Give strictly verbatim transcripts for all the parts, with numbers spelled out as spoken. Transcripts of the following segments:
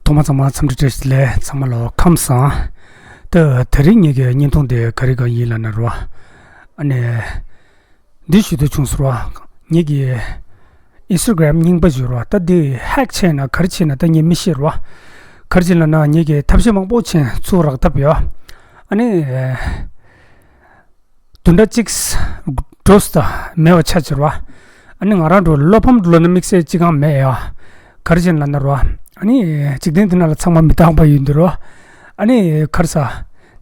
ཐོག་མ་ཚང་མ་འཚམས་འདྲི་བཀྲ་ཤིས་བདེ་ལེགས། ཚང་མ་ལ་ཁམས་བཟང་། ད་དེ་རིང་ངེད་ཀྱི་བརྙན་ཐུང་དེ་ག་རེ་ག་ཡིན་ལབ་ན་རོ། ཨ་ནི། འདི་ཞུ་འདོད་བྱུང་སོང་རོ། ངེད་ཀྱི་ཨིན་སི་ཊ་གྷ་རམ་རྙིང་པ་ཞིག་རོ། ད་འདི་ཧེག་བྱས་ན་ག་རེ་བྱས་ན་ད་ངས་མི་ཤེས་རོ། ག་རེ་བྱས་ལབ་ན་ངེད་ཀྱི་ཐབས་ཤེས་མང་པོ་བྱས་ཚུར་རག་ཐབས་ཡོད། ཨ་ནི། བདུན་ཕྲག་གཅིག་འགྲོ་སོང་ད་མེད་པ་ཆགས་ཀྱི་རེད་བ། ཨ་ནི་ང་རང་ཚོ་བློ་ཕམ་འགྲོ་ན་དམིགས་བསལ་ཅི་གང་མེད་ཡ། ག་རེ་བྱས་ན་ལབ་ན་རེད་བ། ཨ་ནི་འཇིག་རྟེན་འདི་ནང་ལ་ཚང་མ་མི་རྟག་པ་ཡིན་འདི་རེད་བ། ཨ་ནི་ག་རེ་ཟ།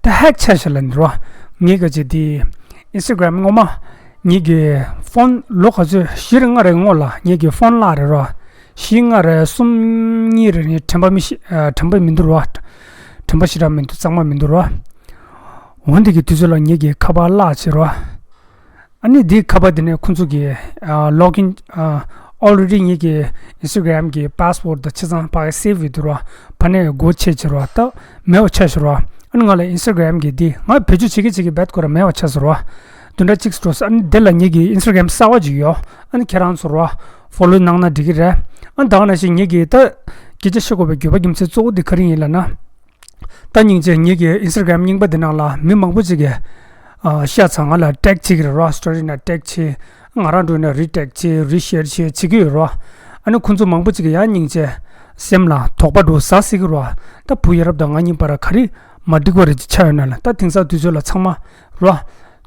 ད་ཧེག་ཆགས་ཤག་ལབ་ནི་རེད་བ། ངས་ག་ཅི་དེ་ཨིན་སི་ཊ་གྷ་རམ་སྔོན་མ་ངེད་ཀྱི་ཕོན་ལོ་ག་ཚོད་བཞི་རེ་ལྔ་རེ་སྔོན་ལ་ངེད་ཀྱི་ཕོན་བརླགས་རེད་རོ། བཞི་ལྔ་རེ་གསུམ་གཉིས་རེ་ནི་དྲན་པ་མི་ཤེས་དྲན་པ་མི་འདུག་རོ། དྲན་པ་ཞེ་དྲག་མི་འདུག་གཙང་མ་མི་འདུག་རོ། འོན་ཏེ་གི་དུས་ཚོད་ལ་ངེད་ཀྱི་ཁ་པར་བརླག་བྱས་རོ། ཨ་ནི་འདིའི་ཁ་པར་འདི་ནས་ཁོང་ཚོ་གི་ལོག་ཨིན་ཨོལ་རེ་ཌི་ངེད་ཀྱི་ཨིན་སི་ཊ་གྷ་རམ་གི་པཱ་སི་ཝར་ཌི་དང་ཆ་ཚང་ཕ་གི་སེབ་ཡོད་འདུག་རོ། ཕ་ནས་སྒོ་ཕྱེ་བྱས་རོ། ད་མེད་པ་ཆགས་ཤག་རོ། ཨ་ནི་ང་ལ་ཨིན་སི་ཊ་གྷ་རམ་གི་འདི་ང་བེད་སྤྱོད་བྱེད་ཀྱི་བྱེད་ཀྱི་བེད་ཁོ་ར་མེད་པ་ཆགས་སོང་རོ། བདུན་ཕྲག་གཅིག་འགྲོ་སོང་། ཨ་ནི་དེ་ལ་ངེད་ཀྱི་ཨིན་སི་ཊ་གྷ་རམ་གསར་པ་ཅིག་ཡོད། ཨ་ནི་ཁྱེད་རང་ཚོ་རོ་ཕོ་ལོ་གནང་ན་འགྲིག་གི་རེད། ཨ་ནི་ད་ག་ནང་བཞིན་ངེད་ཀྱི་ད་སྐད་ཆ་བཤད་དགོས་པའི་དགོས་པ་རྒྱུ་མཚན་གཙོ་བོ་འདི་ག་རེ་ཡིན་ལབ་ན། ད་སྙིང་རྗེ་ངེད་ཀྱི་ཨིན་སི་ཊ་གྷ་རམ་རྙིང་པ་འདི་ནང་ལ་མི་མང་པོ་ཅིག་གིས་ཨ་ཤ་ཚ་ང་ལ་ཊེག་བྱེད་ཀྱི་རེད་རོ། སི་ཊོ་རི་ནང་ཊེག་བྱེད། ང་རང་འགྲོ་ན་རི་ཊེག་བྱེད་རི་ཤེར་བྱེད་བྱེད་ཀྱི་ཡོད་རོ། ཨ་ནི་ཁོང་ཚོ་མང་པོ་ཅིག་གིས་ཡང་སྙིང་རྗེ་སེམས་ལ་དོགས་པ་འགྲོ་ཟ་སྲིད་ཀྱི་རོ། ད་བུ་ཡ་རབས་དང་ང་གཉིས་བར་ག་རེ་མ་འགྲིག་པ་རེ་ཅིག་ཆགས་ཡོད་ན་ལ། ད་དེང་སང་དུས་ཚོད་ལ་ཚང་མ་རོ།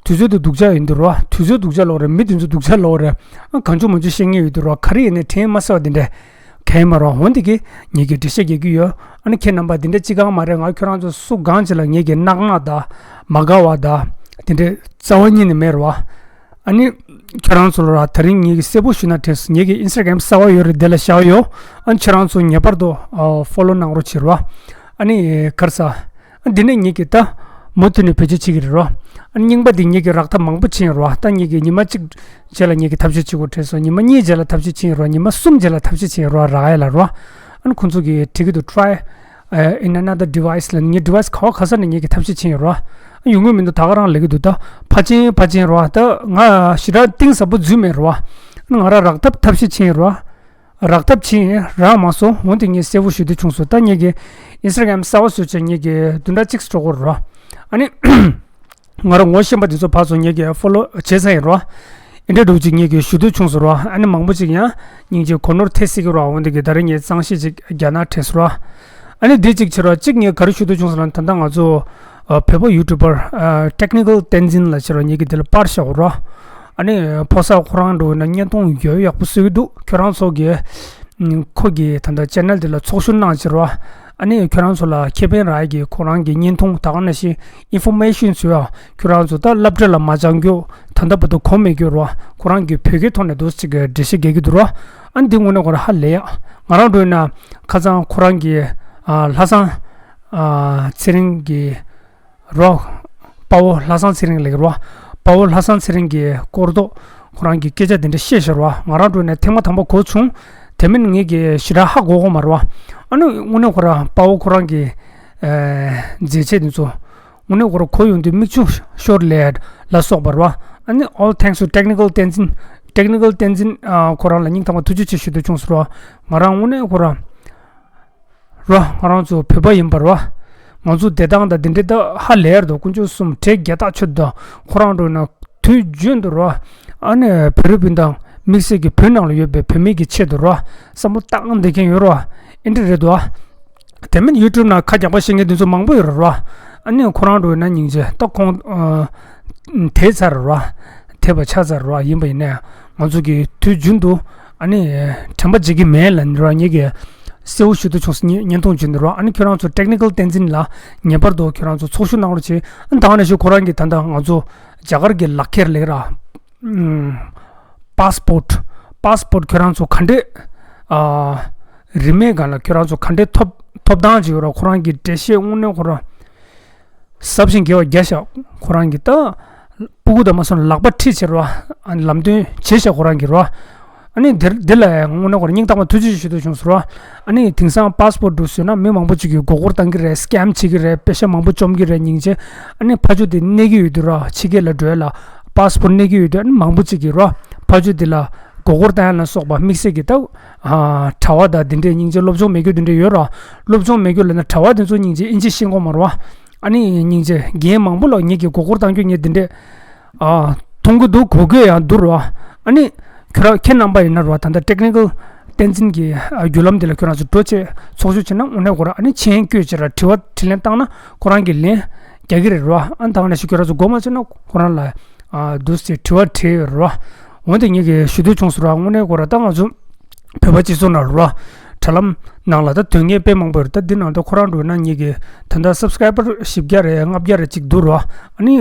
དུས་ཚོད་དུ་སྡུག་ཅག་ཡིན་འདུག་རོ། དུས་ཚོད་སྡུག་ཅག་ལོག་རེད། མི་དེ་ཚོ་སྡུག་ཅག་ལོག་རེད། ཨ་གང་བྱུང་མང་བྱུང་བཤད་མཁན་ཡོད་འདུག་རོ། ག་རེ་ཡིན་ནའི་དྲན་མ་གསོས་པ་དེ་འདྲ་གང་ཡིན་མ་རོ། འོན་ཏེ་གི་ངེད་ཀྱི་འགྲེལ་བཤད་རྒྱག་གི་ཡོད། ཨ་ནི་ཁྱེད་རྣམ་པ་དེ་འདྲ་ཅི་གང་མ་རེད། ང་ཁྱོད་རང་ཚོ་སུ་གང་ཅིག་ལ་ངེད་ཀྱི་གནག་གནག་དང་མ་དགའ་བ་དང་དེ་འདྲ་རྩ་བ་ཉིད་ནས་མེད་རོ། ཨ་ནི་ཁྱོད་རང་ཚོ་ལ་ར་དེ་རིང་ངེད་ཀྱི་གསལ་པོ་ཞུ་ན་དྲན་སོང་། ངེད་ཀྱི་ཨིན་སི་ཊ་གྷ་རམ་གསར་པ་ཡོད་རེད། དེ་ལ་བཞག་ཡོད། ཨ་ནི་ཁྱོད་རང་ཚོ་ངེས་པར་དུ་ཕོ་ལོ་གནང་རོགས་བྱེད་རོ། ཨ་ནི་ག་རེ་ཟ། འདི་ནས་ངེད་ཀྱིས་ད་མུ་མཐུད་ནས་བེད་སྤྱོད་བྱེད་ཀྱི་རེད་རོ། ཨ་ནི་རྙིང་པ་འདི་ངེད་ཀྱིས་རག་ཐབས་མང་པོ་བྱས་ཡིན་རོ། ད་ངེད་ཀྱིས་ཉི་མ་གཅིག་རྗེས་ལ་ངེད་ཀྱིས་ཐབས་ཤེས་བྱེད་དགོས་དྲན་སོང་། ཉི་མ་གཉིས་རྗེས་ལ་ཐབས་ཤེས་བྱས་ཡིན་རོ། ཉི་མ་གསུམ་རྗེས་ལ་ཐབས་ཤེས་བྱས་ཡིན་རོ། རག་ཡ་ལ་རོ། ཨ་ནི་ཁོང་ཚོ་གིས་དྲི་གི་འདུག try in another device ལ། ངའི་ཌི་ཝའི་སི་ག་བ་ག་ས་ནས་ངེད་ཀྱིས་ཐབས་ཤེས་བྱས་ཡིན་རོ། ཨ་ཡོང་གི་མི་འདུག་ད་ག་རང་ལབ་ཀྱི་འདུག་ད་ཕལ་ཆེར་ཕལ་ཆེར་རོ། ད་ང་ཞེ་དྲག་གཏིང་ཟབ་པོ་འཛུལ་མེད་རོ། ཨ་ནི་ང་རང་རག་ཐབས་ཐབས་ཤེས་བྱས་ཡིན་རོ། རག་ཐབས་ཕྱིན་རག་མ་སོང་། འོན་ཏེ་ངས་གསལ་པོ་ཞུ་འདོད་བྱུང་སོང་། ད་ངེད་ཀྱི་ཨིན་སི་ཊ་གྷ་རམ་གསར་པ་བཟོས་བྱས་ངེད་ཀྱི་བདུན་ཕྲག་གཅིག་འགྲོ་གི་རེད་རོ། ཨ་ནི་ང་རང་ངོ་ཤེས་པ་དེ་ཚོ་ཕར་ཚུར་ངེད་ཀྱི་ཕོ་ལོ་བྱས་ཚར་ཡིན་རོ། ཨེ་འདྲ་འདྲ་བོ་ཅིག་ངེད་ཀྱི་ཞུ་འདོད་བྱུང་སོང་རོ། ཨ་ནི་མང་པོ་ཅིག་ཡང་སྙིང་རྗེ་གོ་ནོར་ཐེབས་སྲིད་ཀྱི་རོ། འོན་ཏེ་གི་ད་རེས་ངས་གཙང་བཤེར་ཅིག་རྒྱག་ན་དྲན་སོང་རོ། ཨ་ནི་འདི་གཅིག་བྱེད་རོ། གཅིག་ངས་ག་རེ་ཞུ་འདོད་བྱུང་སོང་ལབ་ན། ད་ལྟ་ང་ཚོ་ཨ་བོད་པ་ཡུ་ཊུབ་པར་ཨ་ཊེག་ནི་ཀལ་བསྟན་འཛིན་ལགས་བྱེད་རོགས། ངེད་ཀྱིས་འདི་ལ་པར་བཞག་གོ་རོགས། ཨ་ནི་ཕོ་གསར་ཁོ་རང་འགྲོ་ན་བརྙན་ཐུང་ཡོད་ཡག་པོ་བཟོ་གི་འདུག་ཁྱོད་རང་ཚོ་གིས་ཨ་ཁོ་གི་ད་ལྟ་ཅེ་ནལ་འདི་ལ་ཚོགས་ཞུགས་གནང་བྱེད་རོགས། ཨ་ནི་ཁྱོད་རང་ཚོ་ལ་ཁེ་ཕན་རག་ཡ་གི་ཁོ་རང་གི་བརྙན་ཐུང་ད་ག་ནང་བཞིན་ཨིན་ཕོར་མེ་ཤན་བཟོ་ཡ། ཁྱོད་རང་ཚོ་ད་སློབ་གྲྭ་ལ་མ་སྦྱང་རྒྱུ་ད་ལྟ་བར་དུ་གོ་མེད་རྒྱུ་རོགས། ཁོ་རང་གི་བོད་སྐད་ཐོག་ནས་འདུག་ཅིག་འགྲེལ་བཤད་རྒྱག་གི་འདུག་རོགས། ཨ་ནི་འདི་དངོས་གནས་ཁོ་རང་ཧ་ལས་ཡ། ང་རང་འགྲོ་ན་ཁ་སང་ཁོ་རང་གི་ཨ་ལྷ་བཟང་ཨ་ཚེ་རིང་གི་རོ། དཔའ་བོ་ལྷ་བཟང་ཚེ་རིང་ལགས་རོ། དཔའ་བོ་ལྷ་བཟང་ཚེ་རིང་གི་སྐོར་ཐོག་ཁོ་རང་གིས་སྐད་ཆ་དེ་འདྲ་བཤད་ཤག་རོ། ང་རང་འགྲོ་ནས་ཐེངས་མ་དང་པོ་གོ་བྱུང་། དེ་མིན་ངེད་ཀྱིས་ཞེ་དྲག་ཧ་གོ་གོ་མ་རོ། ཨ་ནི་དངོས་གནས་ཁོ་རང་དཔའ་བོ་ཁོ་རང་གི་ཨེ་མཛད་རྗེས་དེ་ཚོ་དངོས་གནས་ཁོ་རང་གོ་ཡོང་དུས་མིག་ཆུ་ཤོར་ལེ་ལ་སོགས་པ་རོ། ཨ་ནི་all thanks to ཊེག་ནི་ཀལ་བསྟན་འཛིན། ཊེག་ནི་ཀལ་བསྟན་འཛིན་ཨ་ཁོ་རང་ལ་སྙིང་ཐག་པ་ཐུགས་རྗེ་ཆེ་ཞུ་འདོད་བྱུང་སོང་རོ། ང་རང་དངོས་གནས་ཁོ་རང་རོ། ང་རང་ཚོ་བོད་པ་ཡིན་པ་རོ། ང་ཚོ་བདེ་ཐང་དང་འདི་འདྲའི་ད་ཧ་ལས་ར་འདུག་དཀོན་མཆོག་གསུམ་བྲེལ་རྒྱ་ཐག་ཆོད་དང་ཁོ་རང་འགྲོ་ན་དུས་རྒྱུན་དུ་རོ། ཨ་ནི་བོད་རིགས་སྤུན་ཟླ་དམིགས་བསལ་གྱི་བོད་ནང་ལ་ཡོད་པའི་བོད་མི་གི་ཆེད་དུ་རོ། བསམ་བློ་བཏང་བསྡད་མཁན་ཡོད་རོ། ཨེ་འདྲ་རེད་འདུག་དེ་མིན་ཡུ་ཊུབ་ནང་ཁ་རྒྱག་པ་བཤད་མཁན་དེ་ཚོ་མང་པོ་ཡོད་རེད་རོ། ཨ་ནི་ཁོ་རང་འགྲོ་ན་སྙིང་རྗེ། ད་ཁོང་ཨ་དེད་ཚར་རོ། དེད་པ་ཆགས་ཚར་རོ། ཡིན་པ་ཡིན་ནའི་ང་ཚོ་གི་དུས་རྒྱུན་དུ་ཨ་ནི་དྲན་པ་བརྗེད་ཀྱི་མེད་ལབ་ནི་རོ། ངེད་ཀྱི་གསལ་པོ་ཞུ་འདོད་བྱུང་སོང་། བརྙན་ཐུང་བྱུང་འདི་རོ། ཨ་ནི་ཁྱོད་རང་ཚོ་ཊེག་ནི་ཀལ་བསྟན་འཛིན་ལ་ངེས་པར་དུ་ཁྱོད་རང་ཚོ་ཚོགས་ཞུགས་གནང་རོགས་བྱེད། ཨ་ནི་ད་ག་ནང་བཞིན་ཁོ་རང་གིས་ད་ལྟ་ང་ཚོ་རྒྱ་གར་གྱི་ལག་ཁྱེར་ལབ་ར། ཨམ། པཱ་སི་པོར་ཊི། པཱ་སི་པོར་ཊི་ཁྱོད་རང་ཚོ་ག་འདྲས། ཨ། རིན་མེད་སྒང་ལ་ཁྱོད་རང་ཚོ་ག་འདྲས་ཐོབ་ཐོབ་ཐང་ཅིག་ཡོད་ར། ཁོ་རང་གི་འགྲེལ་བཤད་དངོས་གནས་ཁོ་རང་ཟབ་ཞིང་རྒྱས་པ་རྒྱག་ཤག་ཁོ་རང་གི་ད་སྤུ་གུ་དང་མ་སོང་ལག་པ་ཁྲིད་བྱེད་ར། ཨ་ནི་ལམ་སྟོན་བྱེད་ཤག་ཁོ་རང་གི་ར། ཨ་ནི་འདིར་འདི་ལ་དངོས་གནས་ཁོ་རང་སྙིང་ཐག་པ་ཐུགས་རྗེ་ཆེ་ཞུ་འདོད་བྱུང་སོང་ར། ཨ་ནི་དེང་སང་པཱ་སི་པོར་ཊི་འདྲ་བཟོས་ན་མི་མང་པོ་ཅིག་གིས་མགོ་སྐོར་བཏང་གི་རེད། སི་ཀེམ་བྱེད་ཀྱི་རེད། པེ་ཤ་མང་པོ་བཅོམ་གྱི་རེད། སྙིང་རྗེ། ཨ་ནི་ཕ་ཆོས་དེ་གནས་ཀྱི་ཡོད་དུས་ར། ཕྱི་རྒྱལ་ལ་འགྲོ་ཡ་ལ་པཱ་སི་པོར་ཊི་གནས་ཀྱི་ཡོད་དུས། ཨ་ནི་མང་པོ་ཅིག་གིས་ར་ཕ་ཆོས་དེ་ལ་ མགོ་སྐོར་བཏང་ཡ་ལ་སོགས་པ་དམིགས་བསལ་གྱི་ད་ཨ་གྲྭ་བ་དང་འདི་འདྲའི་སྙིང་རྗེ་སློབ་སྦྱོང་མེད་རྒྱུ་འདི་འདྲ་ཡོད་ར། སློབ་སྦྱོང་མེད་རྒྱུ་ལབ་ན་གྲྭ་བ་དེ་ཚོ་སྙིང་རྗེ་ཨིན་ཇི་ཤེས་ཀྱི་མ་རེད་བ། ཨ་ནི་སྙིང་རྗེ་རྒན་མང་པོ་ལ་ངེད་ཀྱི་མགོ་སྐོར་བཏང་རྒྱུ་ངེད་འདི་འདྲས། ཨ། མཐོང་གི་འདུག་གོ་གི་ཡང་འདུག་རོ། ཨ་ནི། ཁྱོད་རང་ཁྱེད་རྣམ་པ་ཡིན་ན་རོ་ད་ལྟ་ཊེག་ནི་ཀལ་བསྟན་འཛིན་གྱི་ཨ་བརྒྱུད་ལམ་འདི་ལ་ཁྱོད་རང་ཚོ་འགྲོ་བྱས་ཚོགས་ཞུགས་བྱས་ན་དངོས་གནས་ཁོ་རང་ཨ་ནི་མཆན་བཀོད་བྱས་ར་དྲི་བ་དྲིས་ལན་བཏང་ན་ཁོ་རང་གིས་ལན་རྒྱག་གི་རེད་རོ། ཨ་ནི་ད་ག་ནང་བཞིན་ཁྱོད་རང་ཚོ་མགོ་མ་ཚོས་ན་ཁོ་རང་ལ་ཨ་འདུག་སེ་དྲི་བ་དྲིས་ཡོད་རོ། འོན་ཏེ་ངེད་ཀྱི་ཞུ་འདོད་བྱུང་སོང་ར། དངོས་གནས་ཁོ་རང་ད་ང་ཚོ་བོད་པ་སྤྱི་ཚོགས་ནང་རོ། དྲ་ལམ་ནང་ལ་ད་དོན་གཉེར་དཔེ་མང་པོ་ཡོད་རེད། ད་འདི་ནང་དུ་ཁོ་རང་འགྲོ་ན་ངེད་ཀྱི་ད་ལྟ་སབ་སི་ཀ་རའེ་བར་བཞི་བརྒྱ་རེད་ལྔ་བརྒྱ་རེད་ཅིག་འདུག་རོ། ཨ་ནི་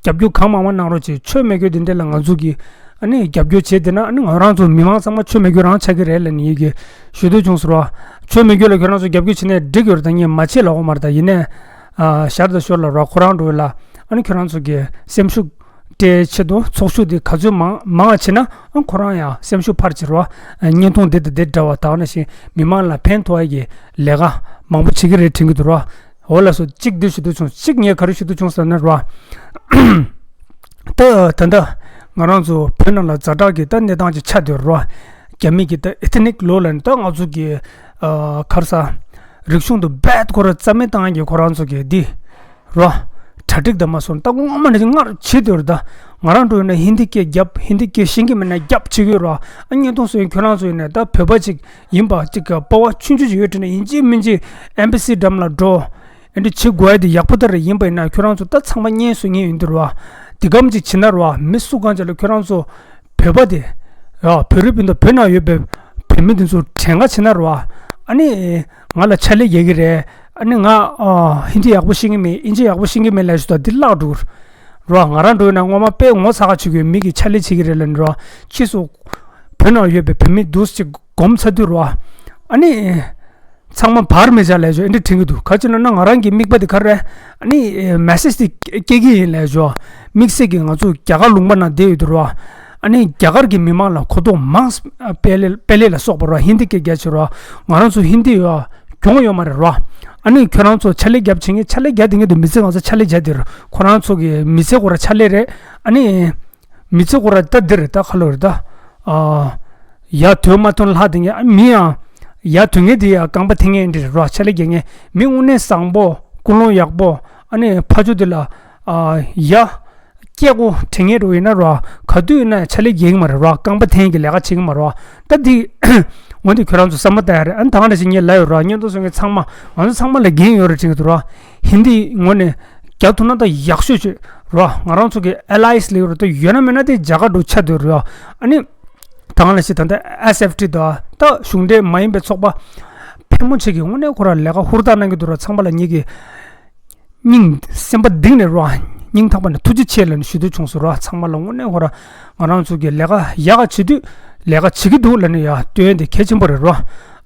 རྒྱབ་སྐྱོར་གང་མང་མང་གནང་རོགས་བྱེད། ཆོས་མེད་རྒྱུ་འདི་འདྲ་ལ་ང་ཚོ་གི་ཨ་ནི་རྒྱབ་སྐྱོར་བྱེད་བསྡད་ན་ཨ་ནི་ང་རང་ཚོ་མི་མང་ཚང་མ་ཆོས་མེད་རྒྱུ་རང་ཆགས་ཀྱི་རེད་ལབ་ནས་ངེད་ཀྱི་ཞུ་འདོད་བྱུང་སོང་རོ། ཆོས་མེད་རྒྱུ་ལ་ཁྱོད་རང་ཚོ་རྒྱབ་སྐྱོར་བྱེད་ནས་འགྲིག་ཡོད་རེད། ད་ངས་མ་བྱེད་ལབ་ཡོད་མ་རེད། ད་ཡིན་ནའི་ཨ་ཞར་དང་ཞོར་ལ་རོ་ཁོ་རང་འགྲོ་ལ་ཨ་ནི་ཁྱོད་རང་ཚོ་གི་སེམས་ཤུགས་སྤྲད་ཆེད་དུ་ཚོགས་ཞུགས་དེ་ག་ཚོད་མང་མང་བ་བྱེད་ན་ཨ་ཁོ་རང་ཡང་སེམས་ཤུགས་འཕར་བྱེད་རོ། བརྙན་ཐུང་འདི་དང་འདི་འདྲ་བ་དག་ནང་བཞིན་མི་མང་ལ་ཕན་ཐོགས་ཡ་གི་ལས་ཀ་མང་པོ་བྱེད་ཀྱི་རེད་དྲན་གྱི་འདུག་རོ། འོ་ལགས་སོ། གཅིག་འདི་ཞུ་འདོད་བྱུང་། གཅིག་ངས་ག་རེ་ཞུ་འདོད་བྱུང་ཟེར་ན་རོ། ད་ད་ལྟ་ང་རང་ཚོ་བོད་ནང་ལ་ཛ་དྲག་གི་ད་གནས་སྟངས་ཅིག་ཆགས་བསྡད་རོ། རྒྱ་མི་གི་ད་ཨེ་ཐི་ནིག་ལོ་ལབ་ནས་ད་ང་ཚོ་གི་ཨ་ག་རེ་ཟ་རིག་གཞུང་དུ་རྦད་ཁོ་ར་རྩ་མེད་བཏང་ཡ་གི་ཁོ་རང་ཚོ་གི་འདི་རོ། གྲ་སྒྲིག་དང་མ་སོང་ད་སྔོན་མ་ནས་སྔར་བྱེད་འདོད་རེད། ད་ང་རང་འགྲོ་ཡོད་ན་ཧིན་དི་སྐད་རྒྱབ། ཧིན་དི་སྐད་ཤེས་ཀྱི་མེད་ན་རྒྱབ་བྱེད་ཀྱི་ཡོད་རོ། ཨ་བརྙན་ཐུང་བཟོ་ཡིན་ཁྱོད་རང་ཚོ་ཡིན་ན་ད་བོད་པ་ཅིག་ཡིན་པ་ཅིག་གི་སྤོབས་པ་ཆུང་ཆུང་ཅིག་ཡོད་དྲན་ན་ཡིན་གཅིག་མིན་གཅིག་ཨེམ་བྷ་སི་འགྲམ་ལ་འགྲོ། ཨེ་འདྲ་བྱེད་དགོས་ཡ་དེ་ཡག་པོ་ད་རེད། ཡིན་པ་ཡིན་ན་ཁྱོད་རང་ཚོ་ད་ཚང་མ་བརྙན་བཟོ་མཁན་ཡིན་འདུག་རོ། འདི་གམ་ཅིག་བྱེད་ན་རོ། མི་སུ་གང་ཅིག་ལ་ཁྱོད་རང་ཚོ་བོད་པ་དེ་ཡ་བོད་རིགས་སྤུན་ཟླ་བོད་ནང་ཡོད་པའི་བོད་མི་དེ་ཚོ་བྲེལ་འགའ་བྱེད་ན་རོ། ཨ་ནི་ང་ལ་ཕྱག་ལས་རྒྱག་གི་རེད། ཨ་ནི་ང་ཨ་ཧིན་དི་ཡག་པོ་ཤེས་ཀྱི་མེད། ཨིན་ཇི་ཡག་པོ་ཤེས་ཀྱི་མེད་ལབ་ཞུ་ད་འདི་བརླག་འགྲོ་རོ། ང་རང་འགྲོ་ཡོད་ན་སྔོན་མ་དཔེ་ངོ་ཚ་ཁ་བྱེད་དགོས། མི་གི་ཕྱག་ལས་བྱེད་ཀྱི་རེད་ལབ་ནི་རོ། ཕྱིས་སུ་བོད་ནང་ཡོད་པའི་བོད་མི་འདུག་ཅིག་གོམས་ཚ་དུས་རོ། ཨ་ནི། ཚང་མ་བར་མི་བྱ་ལས་ཞོ་ཨེ་འདྲ་དྲན་གྱི་འདུག་ག་ཅི་ལབ་ན་ང་རང་གི་དམིགས་པ་དེ་ག་རེ་རེད། ཨ་ནི་མེ་སེ་ཇི་དེ་སྐྱེལ་གྱི་ཡིན་ལས་ཞོ། དམིགས་བསལ་གྱི་ང་ཚོ་རྒྱ་གར་ལུང་པ་ནང་བསྡད་ཡོད་དུ་རོ། ཨ་ནི་རྒྱ་གར་གྱི་མི་མང་ལ་གོ་རྟོགས་མང་ས་དཔེ་ལེ་དཔེ་ལེ་ལ་སོགས་པ་རོ། ཧིན་དི་སྐད་རྒྱ་ཆེ་རོ། ང་རང་ཚོ་ཧིན་དི་ཡོ་གྱོང་ཡོད་མ་རེད་རོ། ཨ་ནི་ཁྱོད་རང་ཚོ་ཕྱག་ལས་རྒྱབ་བྱེད་མཁན་ཕྱག་ལས་རྒྱབ་དེ་ངེད་དུ་མི་ཚེ་ང་ཚོ་ཕྱག་ལས་རྒྱབ་དེ་རོ། ཁོ་རང་ཚོ་གི་མི་ཚེ་ཁོ་ར་ཕྱག་ལས་རེད། ཨ་ནི། མི་ཚེ་ཁོ་ར་ད་འདིར་ད་ཁ་ལོ་རེད་ད། ཨ། ཡ་དོན་མ་ཐོན་ལྷ་དེ་ངས་མི་ཡང་། ཡ་དོན་ངས་དེ་ཡ་རྐང་པ་འཐེན་ངས་འདི་རེད་རོ། ཕྱག་ལས་རྒྱག་ངས་མི་དངོས་གནས་བཟང་པོ་ཀུན་སློང་ཡག་པོ། ཨ་ནི་ཕ་ཆོས་དེ་ལ་ཨ་ཡ་སྐྱེ་སྒོ་དྲན་ངས་རོ་ཡིན་ན་རོ། ག་དུས་ཡིན་ན་ཕྱག་ལས་རྒྱག་གི་མ་རེད་རོ། རྐང་པ་འཐེན་གྱི་ལས་ཀ་བྱེད་ཀྱི་མ་རོ། ད་འདི་འོན་ཏེ་ཁྱོད་རང་ཚོ་བསམ་བློ་བཏང་ཡ་རེད། ཨ་ནི་ད་ག་ནང་བཞིན་ངས་ལབ་ཡོད་རོ། བརྙན་ཐུང་བཟོ་མཁན་ཚང་མ་ང་ཚོ་ཚང་མ་ལ་འགན་ཡོད་རེད་དྲན་གྱི་འདུག་རོ། ཧིན་དི་ངོ་ནས་རྒྱག་ཐུབ་ན་ད་ཡག་ཤོས་བྱོས་རོ། ང་རང་ཚོ་གི་ཨེ་ལ་ཡེ་སི་ལ་ཡོད་རེད། ད་ཡོད་ན་མེད་ན་དེ་རྒྱ་གར་འགྲོ་ཆ་དོད་རོ། ཨ་ནི་ད་ག་ནང་བཞིན་ད་ལྟ་ཨེས་ཨེཕ་ཊི་དང་ད་གཞུང་འབྲེལ་མ་ཡིན་པའི་ཚོགས་པ་ཕལ་མོ་ཆེ་གི་དངོས་གནས་ཁོ་རང་ལས་ཀ་ཧུར་ཐག་གནང་གི་འདུག་རོ། ཚང་མ་ལ་ངེད་ཀྱི་སྙིང་སེམས་པ་གཏིང་ནས་རོ། སྙིང་ཐག་པ་ནས་ཐུགས་རྗེ་ཆེ་ལབ་ནས་ཞུ་འདོད་བྱུང་སོང་རོ། ཚང་མ་ལ་དངོས་གནས་ཁོ་རང་ང་རང་ཚོ་གི་ལས་ཀ་ཡག་ག་བྱེད་དུས་ལས་ཀ་བྱེད་ཀྱི་འདུག་ལབ་ནས་ཡ་སྟོན་དེ་གལ་ཆེན་པོ་རེད་རོ།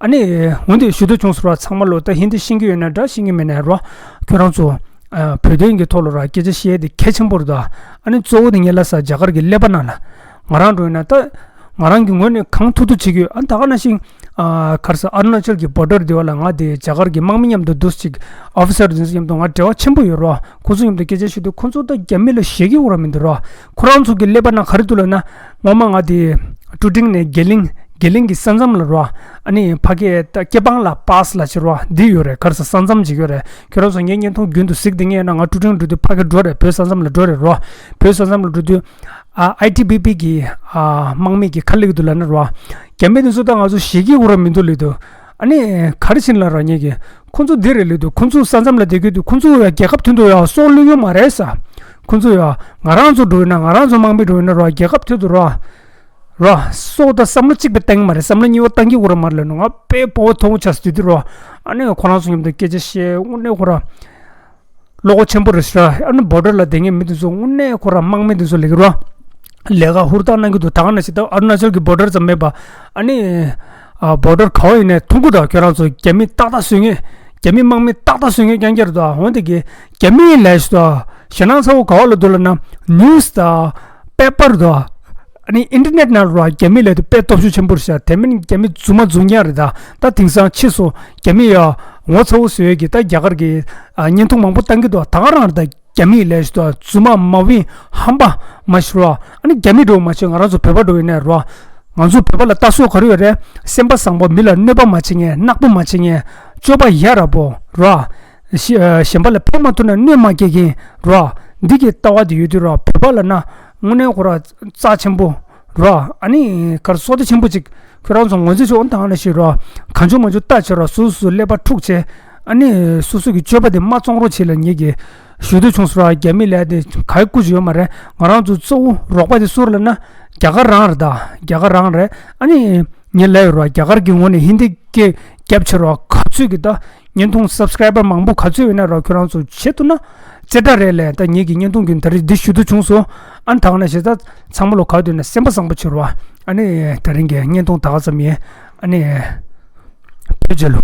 ཨ་ནི་འོན་ཏེ་ཞུ་འདོད་བྱུང་སོང་རོ། ཚང་མ་ལོ་ད་ཧིན་དི་ཤེས་ཀྱི་ཡོད་ན་འདྲ་ཤེས་ཀྱི་མེད་ན་རོ། ཁྱོད་རང་ཚོ་ཨ་བོད་དོན་གྱི་ཐོག་ལ་ར་སྐད་ཆ་བཤད་དེ་གལ་ཆེན་པོ་རེད་ད། ཨ་ནི་གཙོ་བོ་དེ་ངས་ལབ་ས་རྒྱ་གར་གྱི་ཀླད་པ་ནང་ལ་ང་རང་འགྲོ་ཡོད་ན་ད་ང་རང་གི་ངོས་ནས་གང་ཐུབ་ཐུབ་བྱེད་ཀྱི་ཡོད། ཨ་ནི་ད་ག་ནང་བཞིན་ཨ་ག་རེ་ཟེར་ཨ་རུ་ན་ཅལ་གྱི་བོར་ཌར་དེ་བ་ལ་ང་དེ་རྒྱ་གར་གྱི་དམག་མི་མཉམ་དུ་འདུག་ཅིག་ཨོ་ཕི་སར་དེ་ཚོ་མཉམ་དུ་ང་འབྲེལ་བ་ཆེན་པོ་ཡོད་རོ། ཁོ་ཚོ་མཉམ་དུ་སྐད་ཆ་བཤད་དུས་ཁོ་ཚོ་ད་རྒྱ་མི་ལ་ཞེད་ཀྱི་ཡོད་ར་མི་འདུག་རོ། ཁོ་རང་ཚོ་གི་ཀླད་པ་ནང་ག་རེ་འདུག་ལབ་ན་ངོ་མ་ང་དེ་ཀྲུ་ཀྲིང་ནས་དགེ་ལིང་དགེ་ལིང་གི་ས་མཚམས་ལ་རོ། ཨ་ནི་ཕ་གི་ད་སྐྱེ་འཕང་ལ་པཱ་སི་ལ་བྱེད་རོ། འདི་ཡོད་རེད། ག་རེ་ཟེར་ས་མཚམས་ཅིག་ཡོད་རེད། ཁྱོད་རང་ཚོ་ངའི་བརྙན་ཐུང་རྒྱུན་དུ་གཟིགས་བསྡད་མཁན་ཡོད་ན་ང་ཀྲུ་ཀྲིང་འགྲོ་དུས་ཕ་གི་འགྲོ་རེད། བོད་ས་མཚམས་ལ་འགྲོ་རེད་རོ། བོད་ས་མཚམས་ལ་འགྲོ་དུས་ཨ་ཨའི་ཊི་བྷི་པི་གི་ཨ་དམག་མི་གི་ཁ་ལེགས་འདུག་ལབ་ན་རོ། རྒྱ་མི་དེ་ཚོ་ད་ང་ཚོ་ཞེད་ཀྱི་ཡོད་ར་མི་འདུག་ལབ་དུས། ཨ་ནི་ག་རེ་བྱེད་ལབ་ར་ངེད་ཀྱི་ཁོ་ཚོ་འདི་རེད་ལབ་དུས། ཁོ་ཚོ་ས་མཚམས་ལ་བསྡད་ཀྱི་འདུག་ཁོ་ཚོ་ཡ་རྒྱལ་ཁབ་མཐུན་འདུག་ཡ་སྲོག་བླུ་ཡོད་མ་རེད་ས། ཁོ་ཚོ་ཡ་ང་རང་ཚོ་འགྲོ་ཡོད་ན་ང་རང་ཚོ་དམག་མི་འགྲོ་ཡོད་ན་རོ་རྒྱལ་ཁབ་མཐུན་འདུག་རོ། རོ། སྲོག་དང་བསམ་བློ་གཅིག་པའི་བཏང་གི་མ་རེད། བསམ་བློ་གཉིས་པ་བཏང་གི་ཡོད་ར་མ་རེད་ལབ་ནོ། ང་དཔེ་སྤོབས་པ་མཐོ་པོ་ཆགས་སུ་དུས་དུས་རོ། ཨ་ནི་ཁོ་རང་ཚོ་མཉམ་དུ་སྐད་ཆ་བཤད་དངོས་གནས་ཁོ་ར། བློ་ཁོག་ཆེན་པོ་རེད་ཤག་ཨ་ནི་བོར་ཌར་ལ་བསྡད་མཁན་མི་དེ་ཚོ་དངོས་གནས་ཁོ་རང་དམག་མི་དེ་ཚོ་ལས་ཀ་རོ། ལས་ཀ་ཧུར་ཐག་གནང་གི་འདུག་ད་ག་ནང་བཞིན་ད་ཨ་རུ་ན་ཅལ་གྱི་བོར་ཌར་ཙམ་མེད་པ། ཨ་ནི་ཨ་བོར་ཌར་ག་བ་ཡིན་ནའི་མཐོང་གི་འདུག་ཁྱོད་རང་ཚོ་རྒྱ་མི་ཏག་ཏག་བཟོས་མཁན། རྒྱ་མི་དམག་མི་ཏག་ཏག་བཟོས་མཁན་རྐྱང་རྐྱང་རེད་འདུག་འོན་ཏེ་གི་རྒྱ་མི་ལས་ཞུ་དང་ཞེད་སྣང་ཚ་བོ་ག་བ་ལ་འདུག་ལབ་ན་ནིའུ་སི་དང་པེ་པར་དང་། ཨ་ནི་ཨིན་ཊར་ནེཊ་ནང་རོ་རྒྱ་མི་ལས་དུ་དཔེ་སྟོབས་ཤུགས་ཆེན་པོ་རེད་ཤག་དེ་མིན་རྒྱ་མི་རྫུན་མ་རྫུན་རྐྱང་རེད་ད། ད་དེང་སང་ཕྱིས་སུ་རྒྱ་མི་ཡ་ངོ་ཚ་བོ་བཟོས་ཀྱི་ད་རྒྱ་གར་གྱི་ཨ་བརྙན་ཐུང་མང་པོ་བཏང་གི་འདུག་ད་ག་རང་རེད་ད། རྒྱ་མི་ལས་ཞུ་དང་རྫུན་མ་མ་བིན་ཧམ་པ་མ་ཤི་རོ། ཨ་ནི་རྒྱ་མི་འགྲོ་མ་ཤེས་ང་རང་ཚོ་བོད་པ་འགྲོ་ཡིན་ནའི་རོ། ང་ཚོ་བོད་པ་ལ་ལྟ་སྲོལ་ག་རེ་ཡོད་རེད། སེམས་པ་བཟང་པོ། མི་ལ་གནོད་པ་མ་བྱེད་མཁན། ནག་པོ་མ་བྱེད་མཁན། སྤྱོད་པ་ཡ་རབས་པོ་ར། གཞན་པ་ལ་ཕན་མ་ཐོགས་ན་གནོད་མ་སྐྱེལ་མཁན་ར། འདི་གི་ལྟ་བ་དེ་ཡོད་དུས་ར། བོད་པ་ལ་ན་དངོས་གནས་ཁོ་ར་རྩ་ཆེན་པོ་ར། ཨ་ནི་གར་བསོད་བདེ་ཆེན་པོ་ཅིག་ཁྱོད་རང་ཚོ་ངོས་འཛིན་ཆོག་འོན་ཏང་ན་ཞིག་ར། གང་བྱུང་མ་བྱུང་ལྟ་ཆེ་ར། སུ་སུ་ཀླད་པ་འཁྲུག་བྱས། ཨ་ནི་སུ་སུ་གི་སྤྱོད་པ་དེ་མ་བཙོང་རོགས་བྱེད་ལ་ངེད་ཀྱི་ཞུ་འདོད་བྱུང་སོང་ར། རྒྱ་མི་ལ་དེ་ག་ཡི་སྐུ་ཅི་ཡོད་མ་རེད། ང་རང་ཚོ་གཙོ་བོ་རོགས་པ་དེ་སུ་རེད་ལབ་ན་རྒྱ་གར་རང་རེད་ད། རྒྱ་གར་རང་རེད། ཨ་ནི་ངས་ལབ་ཡོད་ར། རྒྱ་གར་གྱི་ངོས་ནས་ཧིན་དི་སྐད་རྒྱབ་ཆེ་ར། ག་ཚོད་ཀྱི་ད་བརྙན་ཐུང་སབ་སི་ཀ་རའི་བར་མང་པོ་ག་ཚོད་ཡོད་ན་ར། ཁྱོད་རང་ཚོ་བྱེད་ཐུབ་ན་ཙེ་དྲག་རེད་ལས། ད་ངེད་ཀྱི་བརྙན་ཐུང་གི་ད་རེས་འདི་ཞུ་འདོད་བྱུང་སོང་། ཨ་ནི་ད་ག་ན་ཞེ་ད་ཚང་མ་ལོ་ག་དུས་ན་སེམས་པ་བཟང་པོ་བྱེད་ར། ཨ་ནི་ད་རིང་གི་བརྙན་ཐུང་ད་ག་ཙམ་ཡིན། ཨ་ནི་བོད་རྒྱལ་ལོ།